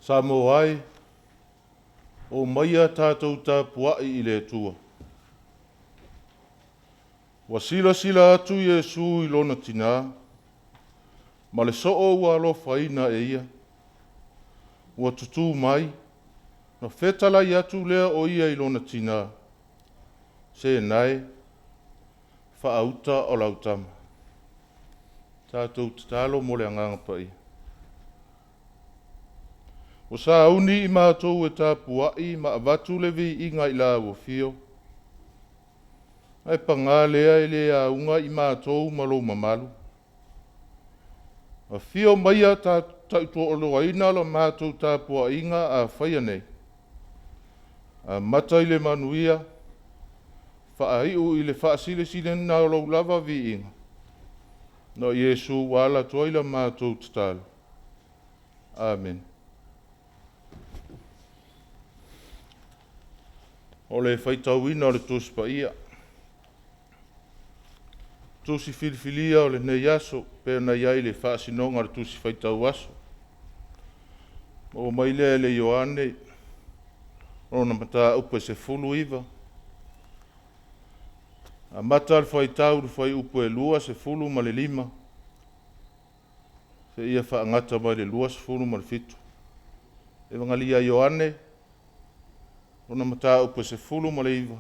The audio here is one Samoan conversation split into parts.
Samoa e, omaia tatou tapuai i le Atua. Ua silasila atu Iesu i lona tinā, ma le soo ua alofaina e ia. Ua tutū mai, na fetalai atu lea o ia i lona tinā, Se nae, faauta o lau tama. Tatou tatalo mo le agaga paia. Ua sauni i matou e tapuai ma avatu le viiga i lau afio, ae paga lea e le auga i matou ma lou mamalu. Afio maia tautoaluaina la matou tapuaiga a faia nei, amata i le manuia, faaiu i le faasilasiliina o lou lava viiga, na o Iesu ua ala atu ai la matou tatalo. Amene. O le faitauina o le Tusi Paia, Tusi filifilia o lenei aso, pe na i ai le faasinoga o le Tusi Faitau Aso. Maua mai lea e le Ioane, lona mataupu e 19. Amata le faitau i le fuaiupu e 25, seia faagata mai le 27. Evagalii Ioane, lona mataupu e 19,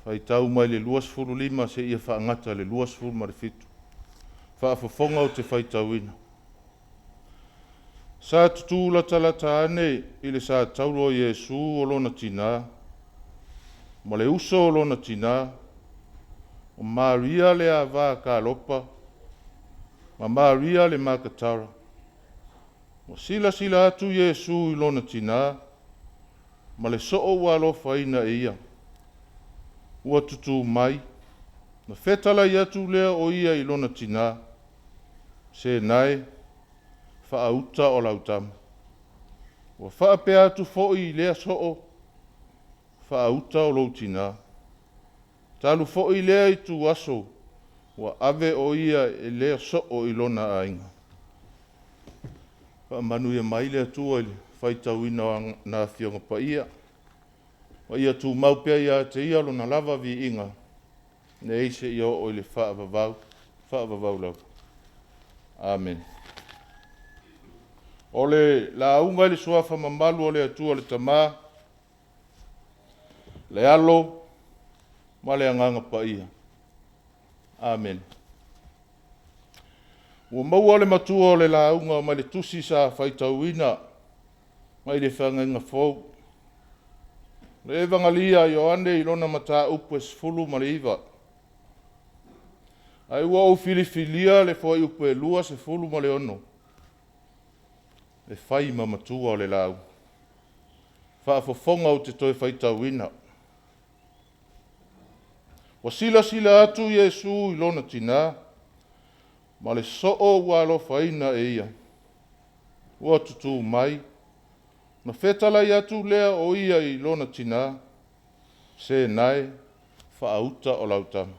faitau mai le 25 seia faagata le 27. Faafofoga ou te faitauina. Sa tutū latalata ane i le satauro o Iesu o lona tinā, ma le uso o lona tinā, o Maria le ava Kalopa, ma Maria le Makatara. Ua silasila atu Iesu i lona tinā, ma le soo ua alofaina e ia. Ua tutū mai, na fetalai atu lea o ia i lona tinā, Se nae, faauta o lau tama. Ua faapea atu foi i lea soo, faauta o lou tinā. Talu foi lea ituaso, ua ave o ia e lea soo i lona aiga. Faamanuia mai le Atua i le faitauina o na Afioga Paia, ma ia tumau pea ia te ia lona lava viiga, nei seia oo i le faavavau, faavavau lava. Amene. O le lauga i le suafa mamalu o le Atua le Tama, le Alo ma le Agaga Paia. Amene. Ua maua le matua o le lauga mai le tusi sa faitauina mai le Feagaiga Fou. Le Evagalii a Ioane i lona mataupu e 19. Ae ua ou filifilia le fuaiupu e 26 e fai ma matua o le lauga. Faafofoga ou te toe faitauina. Ua silasila atu Iesu i lona tinā, ma le soo ua alofaina e ia. Ua tutū mai, na fetalai atu lea o ia i lona tinā, Se nae, faauta o lau tama.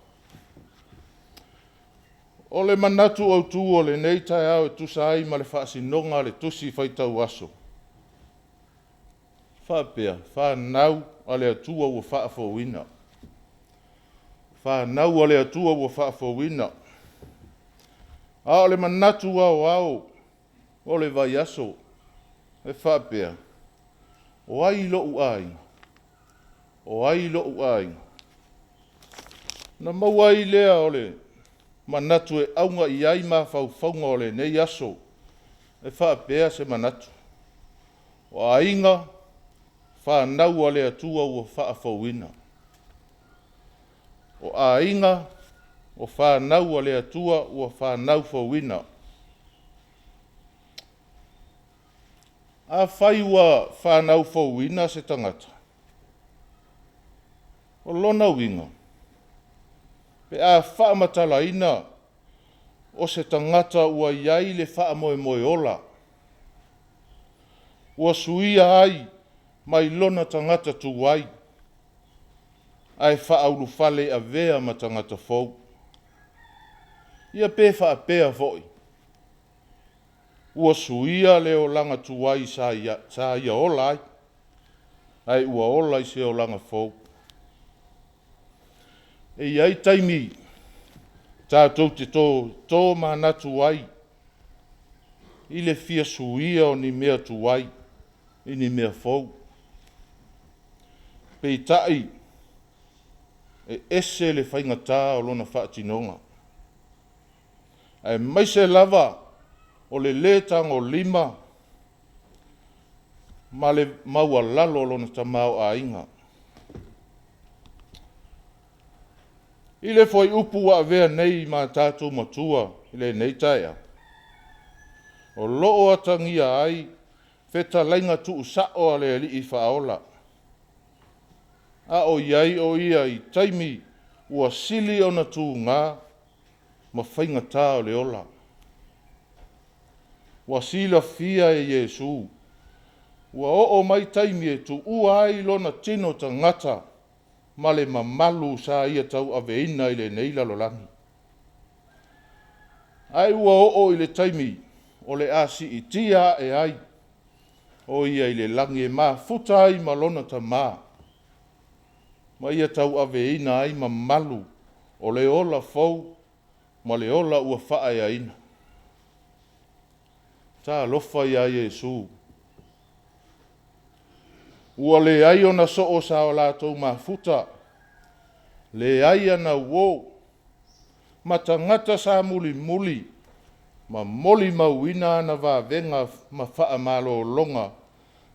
O le manatu autu o lenei taeao e tusa ai ma le faasinoga a le Tusi Faitau Aso, faapea, fanau a le Atua ua faafouina. Fanau a le Atua ua faafouina. A o le manatu aoao o le vaiaso e faapea, o ai lou aiga? O ai lou aiga? Na maua ai lea o le manatu e auga i ai mafaufauga o lenei aso, e faapea se manatu, o aiga, fanau a le Atua ua faafouina. O aiga, o fanau a le Atua ua fanau fouina. Afai ua fanau fouina se tagata, o lona uiga, pe a faamatalaina o se tagata ua i ai le faamoemoe ola, ua suia ai mai lona tagata tuai ae faaulufale e avea ma tagata fou. Ia pe faapea foi, ua suia le olaga tuai sa ia ola ai, ae ua ola i se olaga fou. E i ai taimi tatou te tomanatu ai i le fia suia o ni mea tuai i ni mea fou. Peitai, e ese le faigata o lona faatinoga, aemaise lava o le lē tagolima ma le maualalo o lona tamaoaiga. I le fuaiupu ua avea nei ma tatou matua i lenei taeao, o lo o atagia ai fetalaiga tuusao a le Alii Faaola, a o i ai o ia i taimi ua sili ona tuga ma faigata o le ola. Ua silafia e Iesu ua oo mai taimi e tuua ai lona tino tagata ma le mamalu sa ia tauaveina i lenei lalolagi. Ae ua oo i le taimi o le a siitia ae ai o ia i le lagi e mafuta ai ma lona Tamā, ma ia tauaveina ai mamalu o le ola fou ma le ola ua faaeaina. Talofa ia Iesu, ua leai ona soo sa o latou mafuta, leai ana uō, ma tagata sa mulimuli ma molimauina ana vavega ma faamalologa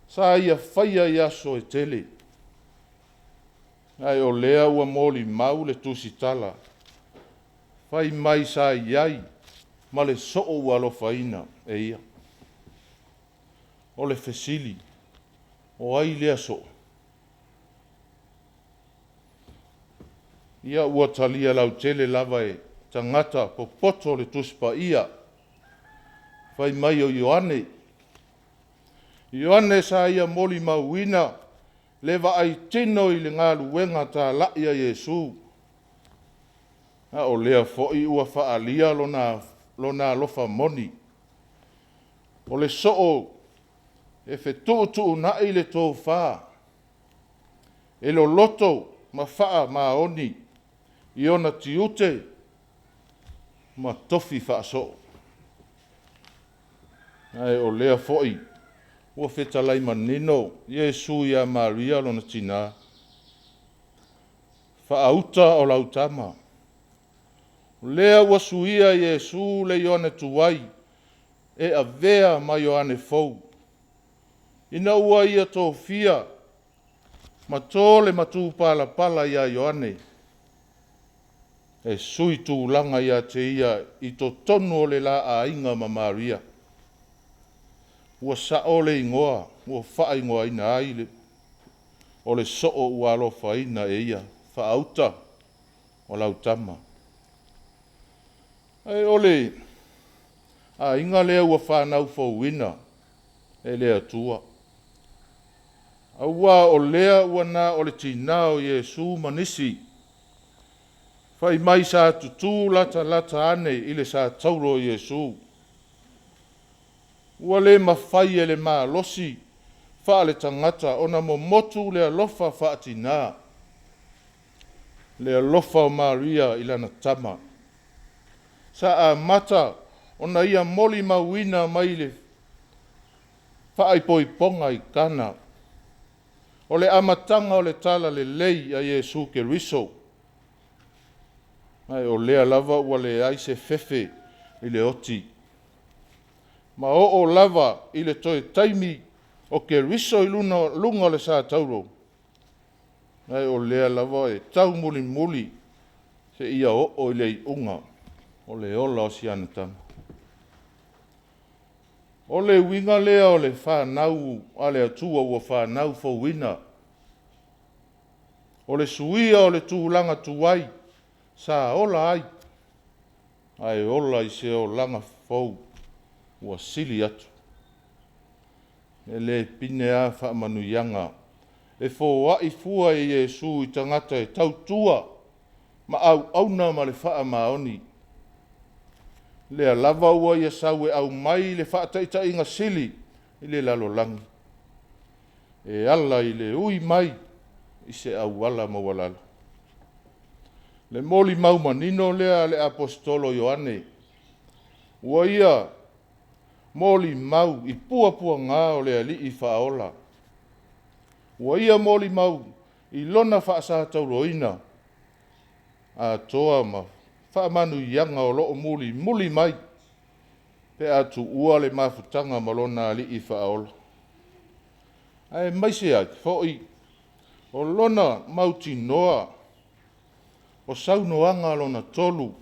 sa ia faia i aso e tele. Ae o lea ua molimau le tusitala, fai mai sa i ai ma le soo ua alofaina e ia. O le fesili, o ai lea soo? Ia ua talia lautele lava e tagata popoto le Tusi Paia, fai mai o Ioane. Ioane sa ia molimauina le vaai tino i le galuega talai a Iesu, a o lea foi ua faaalia lona alofa moni. O le soo e fetuutuunai le tofa, e loloto ma faamaoni i ona tiute ma tofi faasoo. Ae o lea foi ua fetalai manino Iesu ia Maria lona tinā, faauta o lau tama. O lea ua suia Iesu le Ioane tuai e avea ma Ioane fou, ina ua ia tofia ma to le matupalapala ia Ioane e sui tulaga ia te ia i totonu o le la aiga ma Maria. Ua sao le igoa ua faaigoaina ai o le soo ua alofaina e ia, faauta o lau tama. Ae o le aiga lea ua fanau fouina e le Atua, aua o lea ua na o le tinā o Iesu ma nisi, fai mai sa tutū latalata ane i le satauro o Iesu. Ua le mafai e le malosi faaletagata ona momotu le alofa faatinā, le alofa o Maria i lana tama. Sa amata ona ia molimauina mai le faaipoipoga i Kana, o le amataga o le talalelei a Iesu Keriso. Ae o lea lava ua leai se fefe i le oti, ma oo lava i le toe taimi o Keriso i luga o le satauro, ae o lea lava e taumulimuli seia oo i le iuga o le ola o si ana tama. O le uiga lea o le fanau a le Atua ua fanau fouina. O le suia o le tulaga tuai sa ola ai, ae ola i se olaga fou ua sili atu. E le pine lava faamanuiaga e foai fua e Iesu i tagata e tautua ma auauna ma le faamaoni. Lea lava ua ia sau e aumai le faataitaiga sili i le lalolagi, e ala i le ui mai i se auala maualalo. Le molimau manino lea a le Aposetolo Ioane, ua ia molimau i puapuaga o le Alii Faaola. Ua ia molimau i lona faasatauroina atoa ma faamanuiaga o lo o mulimuli mai pe a tuua le mafutaga ma lona Alii Faaola. Aemaise ai foi o lona mautinoa o saunoaga lona tolu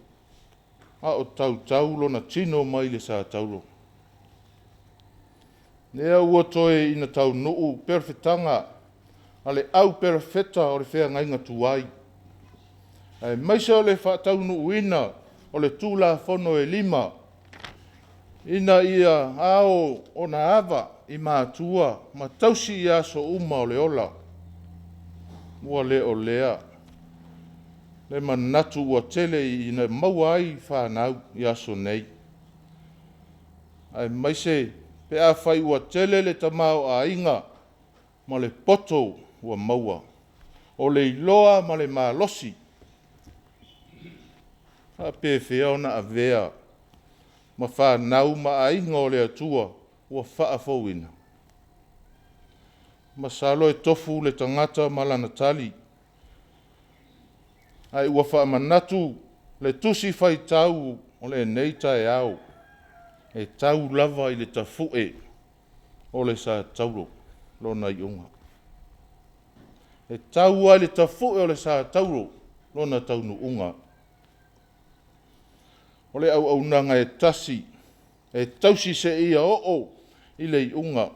a o tautau lona tino mai le satauro. Lea ua toe ina taunuu perofetaga a le au perofeta o le feagaiga tuai, aemaise o le faataunuuina o le Tulafono e 5, ina ia ao ona ava i matua ma tausi i aso uma o le ola. Ua le o lea le manatu ua tele ina maua ai fanau i aso nei, aemaise pe afai ua tele le tamaoaiga ma le poto ua maua, o le iloa ma le malosi, faapefea ona avea ma fanau ma aiga o le Atua ua faafouina? Masalo e tofu le tagata ma lana tali, ae ua faamanatu le tusi faitau o lenei taeao, e tau lava i le tafue o le satauro lona iuga. E tau lava i le tafue o le satauro lona taunuuga. O le auaunaga e tasi e tausi seia oo i le iuga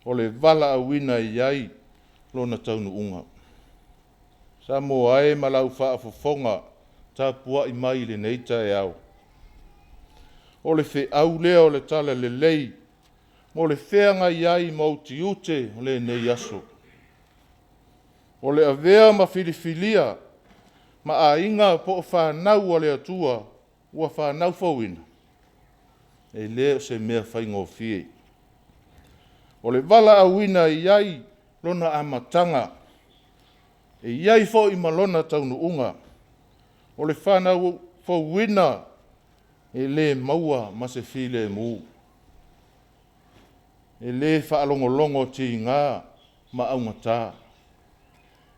o le valaauina e i ai lona taunuuga. Samoa e ma lau faafofoga tapuai mai i lenei taeao, o le feau lea o le talalelei mo le feagai ai ma ou tiute o lenei aso. O le avea ma filifilia ma aiga po o fanau a le Atua ua fanau fouina, e le o se mea faigofie. O le valaauina e i ai lona amataga, e i ai foi ma lona taunuuga. O le fanau fouina e le maua ma se filemu, e le faalogologo tiga ma augata,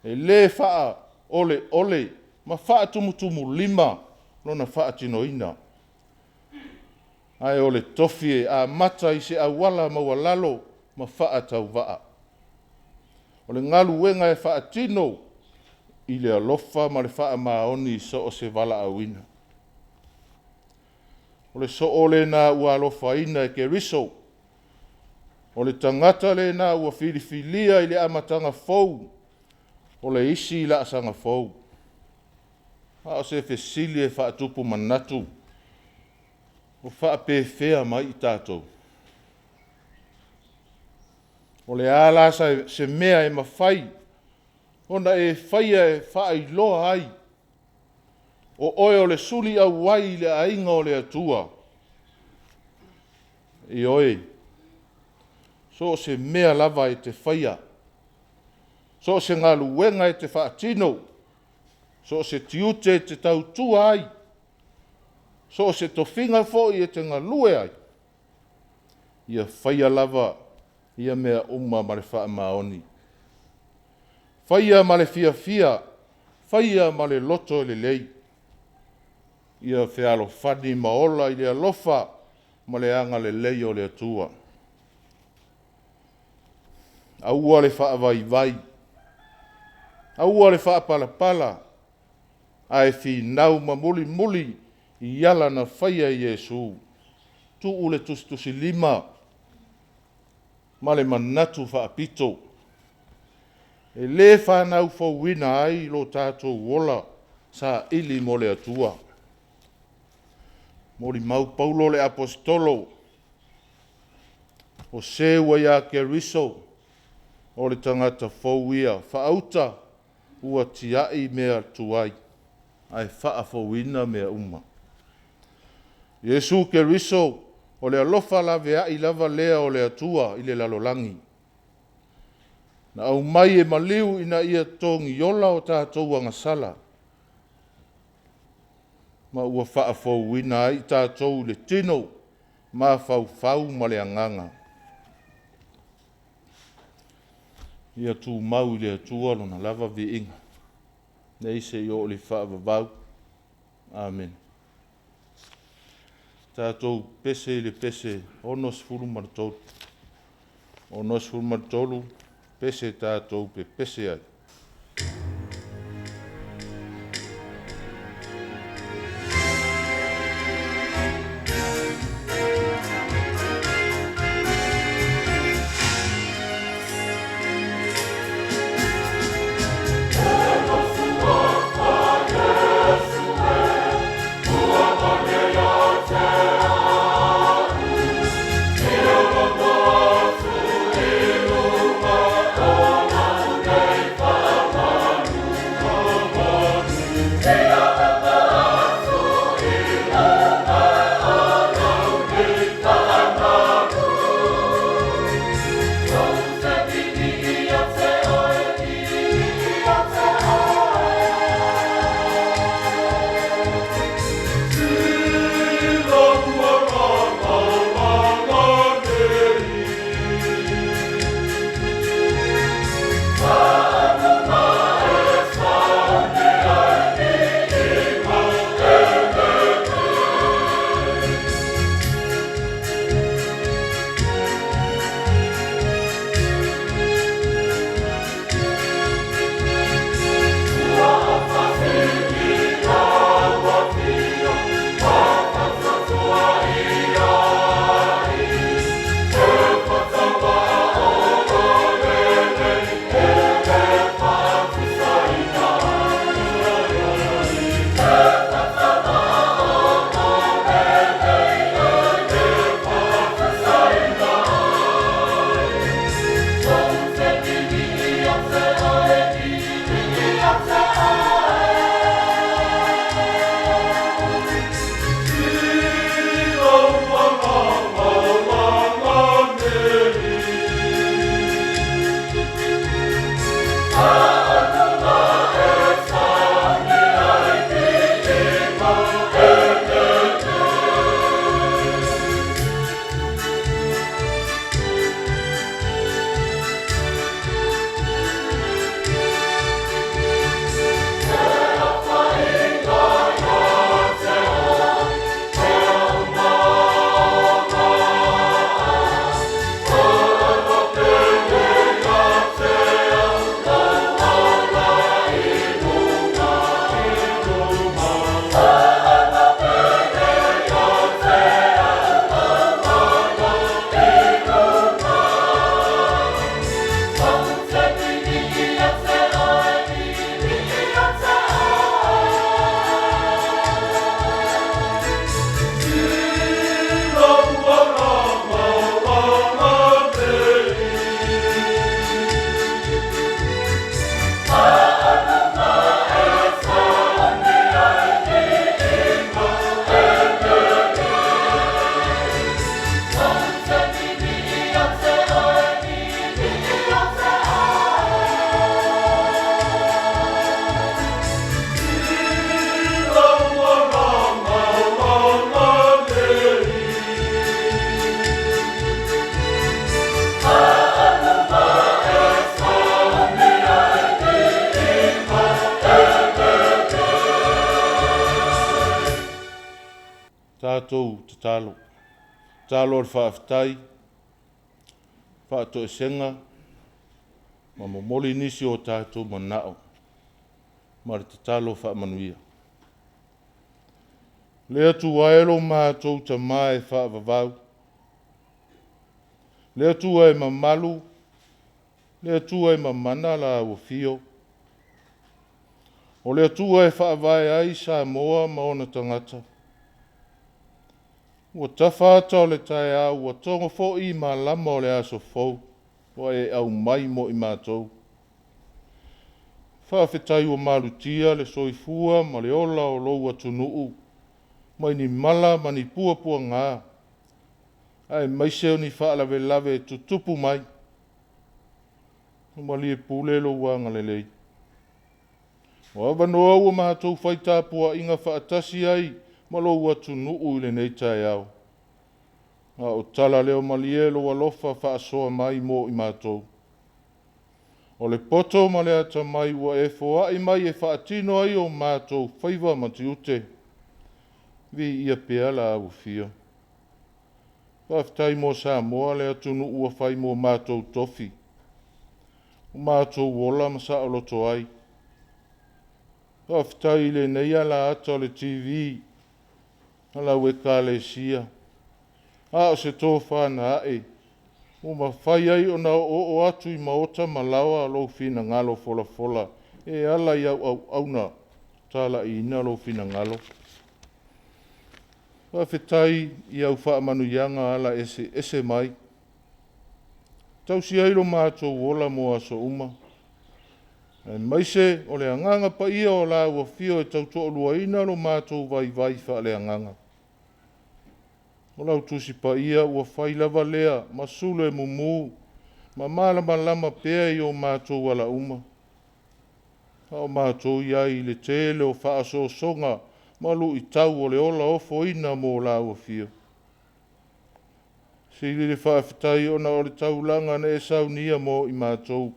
e le faaoleole ma faatumutumulima lona faatinoina, ae o le tofi e amata i se auala maualalo ma faatauvaa. O le galuega e faatino i le alofa ma le faamaoni i so o se valaauina. O le soo lena ua alofaina e Keriso, o le tagata lena ua filifilia i le amataga fou o le isi laasaga fou. A o se fesili e faatupu manatu, o faapefea mai i tatou? O le a la se mea e mafai ona e faia e faailoa ai o oe o le suli auai i le aiga o le Atua? Ioe, so o se mea lava e te faia, so o se galuega e te faatino, so o se tiute e te tautua ai, so o se tofiga foi e te galue ai, ia faia lava ia mea uma ma le faamaoni. Faia ma le fiafia, faia ma le loto lelei, ia fealofani ma ola i le alofa ma le agalelei o le Atua. Aua le faavaivai, aua le faapalapala, ae finau ma mulimuli i ala na faia e Iesu. Tuu le tusitusilima ma le manatu faapito. E lē fanau fouina ai lo tatou ola saili mo le Atua. Molimau Paulo le Aposetolo, o se ua ia Keriso, o le tagata fou ia, faauta ua tiai mea tuai, ae faafouina mea uma. Iesu Keriso, o le alofa laveai lava lea o le Atua i le lalolagi. Na aumai e maliu ina ia togiola o tatou agasala, ma ua faafouina ai tatou i le tino, mafaufau ma le agaga. Ia tumau i le Atua lona lava viiga, nei seia oo i le faavavau. Amene. Tatou pese i le pese 63. 63 pese tatou pepese ai. Tatou tatalo. Tatalo o le faafetai, faatoesega, ma momoli nisi o tatou manao, ma le tatalo faamanuia. Le Atua e lo matou Tamā e faavavau, Le Atua e mamalu, le Atua e mamana la ua fio. O le Atua e faavae ai Samoa ma ona tagata. Ua tafa ata o le taeao, ua togo foi malama o le aso fou, ua e aumai mo i matou. Faafetai ua malutia le soifua ma le ola o lou atunuu, mai ni mala ma ni puapuaga, aemaise o ni faalavelave e tutupu mai. Ua malie pule lou agalelei. O avanoa ua matou fai tapuaiga faatasi ai ma lou atunuu i lenei taeao. A o tala leo malie lou alofa faasoa mai mo i matou. O le poto ma le atamai ua e foai mai e faatino ai o matou faiva ma tiute. Viia pea la ua fio. Faafetai mo Samoa le atunuu ua fai mo matou tofi, o matou ola ma saoloto ai. Faafetai i lenei alaata o le TV a lau Ekalesia, a o se tofa na ae, ua mafai ai ona oooo atu i maota ma laoa lou finagalo folafola e ala i au auauna talaiina lou finagalo. Faafetai i au faamanuiaga ala eseese mai, tausi ai lo matou ola mo aso uma, aemaise o le agaga paia o la ua fio e tautoaluaina lo matou vaivai faaleagaga. O lau Tusi Paia ua fai lava lea ma sulu e mumu ma malamalama pea i o matou ala uma. A o matou i ai i le tele o faaosoosoga ma luitau o le ola ofoina mo la ua fio. Sili le faafetai ona o le taulaga na e saunia mo i matou,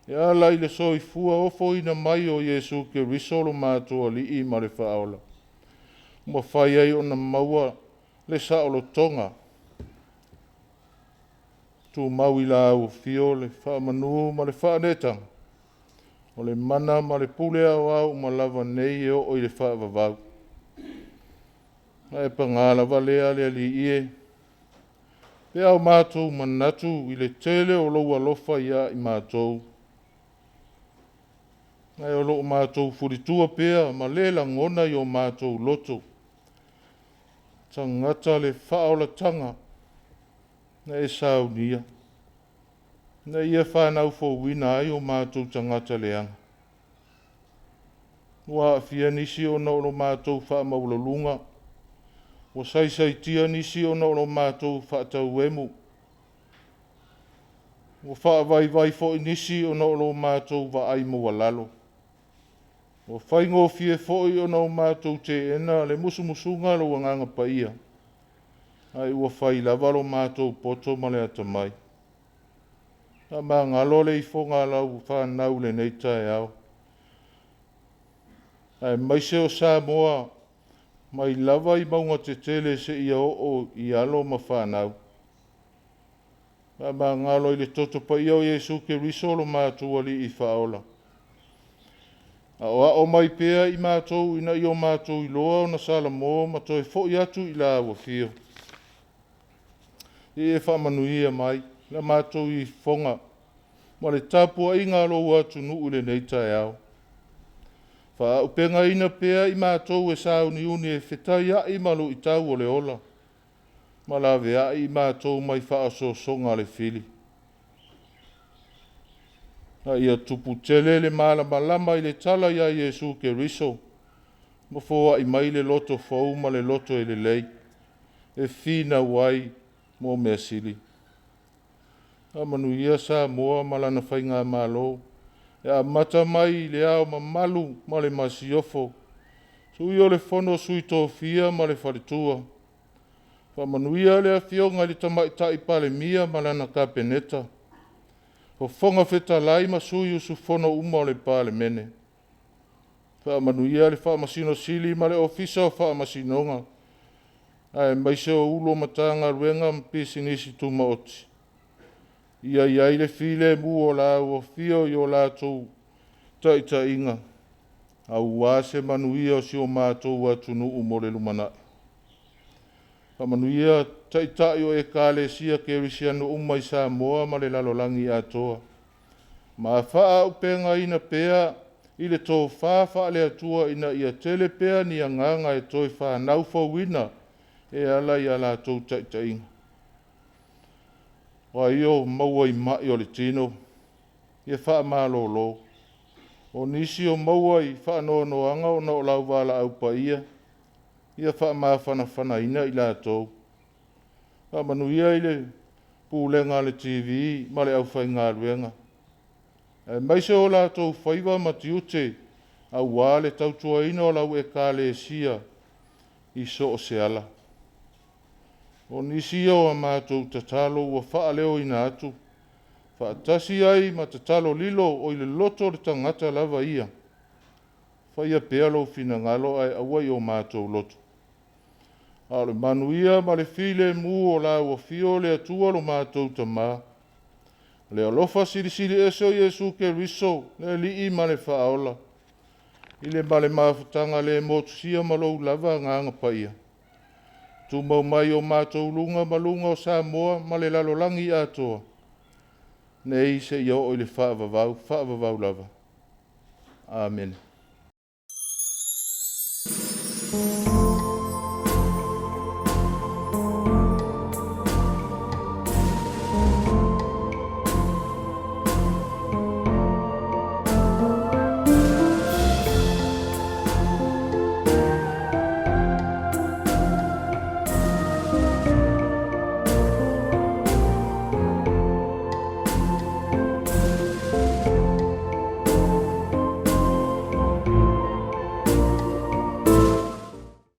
e ala i le soifua ofoina mai o Iesu Keriso lo matou Alii ma le Faaola. Ua mafai ai ona maua le saolotoga, tumau i la ua fio le faamanu ma le faaneetaga, o le mana ma le pule aoao uma lava nei e oo i le faavavau. Ae paga lava lea le Alii e, pe a o matou manatu i le tele o lou alofa ia i matou, ae o loo matou fulitua pea ma le lagona i o matou loto, tagata le faaolataga na e saunia, na ia fanau fouina ai o matou tagata leaga. Ua aafia nisi ona o lo matou faamaualuluga, ua saisaitia nisi ona o lo matou faatauemu, ua faavaivai foi nisi ona o lo matou vaai maualalo, ua faigofie foi ona o matou teena le musumusuga a lou Agaga Paia, ae ua fai lava lo matou poto ma le atamai. Faamagalo le ifoga a lau fanau i lenei taeao, aemaise o Samoa mai lava i mauga tetele seia oo i alo ma fanau. Faamagalo i le toto paia o Iesu Keriso lo matou Alii Faaola. Aoao mai pea i matou ina ia o matou iloa ona salamo ma toe foi atu i la ua fio. Ia e faamanuia mai la matou ifoga ma le tapuaiga a lou atunuu i lenei taeao. Faaauupegaina pea i matou e sauniuni e fetaiai ma luitau o le ola, ma laveai i matou mai faaosoosoga a le fili. A ia tupu tele le malamalama i le tala ia Iesu Keriso, ma foai mai le loto fou ma le loto e lelei, e finau ai mo mea sili. Faamanuia Samoa ma lana faigamalo, e amata mai i le Ao Mamalu ma le Masiofo, Sui o le Fono a Sui Tofia ma le Faletua. Faamanuia le Afioga i le Tamaitai Palemia ma lana Kapeneta, Fofoga Fetalai ma sui usufono uma o le Palemene. Faamanuia le Faamasino Sili ma le Ofisa o Faamasinoga, aemaise o Ofisa Sili o Matagaluega ma Pisinisi Tumaoti. Ia i ai le filemu o la ua afio i o latou taitaiga, aua se manuia o si o matou atunuu mo le lumanai. Faamanuia taitai o Ekalesia Kerisiano uma i Samoa ma le lalolagi atoa. Ma faaauupegaina pea i le tofa faale-Atua ina ia tele pea ni agaga e toe fanau fouina e ala i a latou taitaiga. O ai o maua i mai o le tino, ia faamalolo. O nisi o maua i faanoanoaga ona o lau valaau paia, ia faamafanafanaina i latou. Faamanuia i le pulega a le TV ma le aufaigaluega, aemaise o latou faiva ma tiute aua le tautuaina o lau Ekalesia i so o se ala. O nisi ia o a matou tatalo ua faaleoina atu, faatasi ai ma tatalo lilo o i le loto o le tagata lava ia. Faia pea lou finagalo ae aua i o matou loto. A o le manuia ma le filemu o lau afio le Atua lo matou Tamā, le alofa silisili ese o Iesu Keriso, le Alii ma le Faaola, i le ma le mafutaga le motusia ma lou lava Agaga Paia, tumau mai o matou luga ma luga o Samoa ma le lalolagi atoa, nei seia oo i le faavavau, faavavau lava. Amene.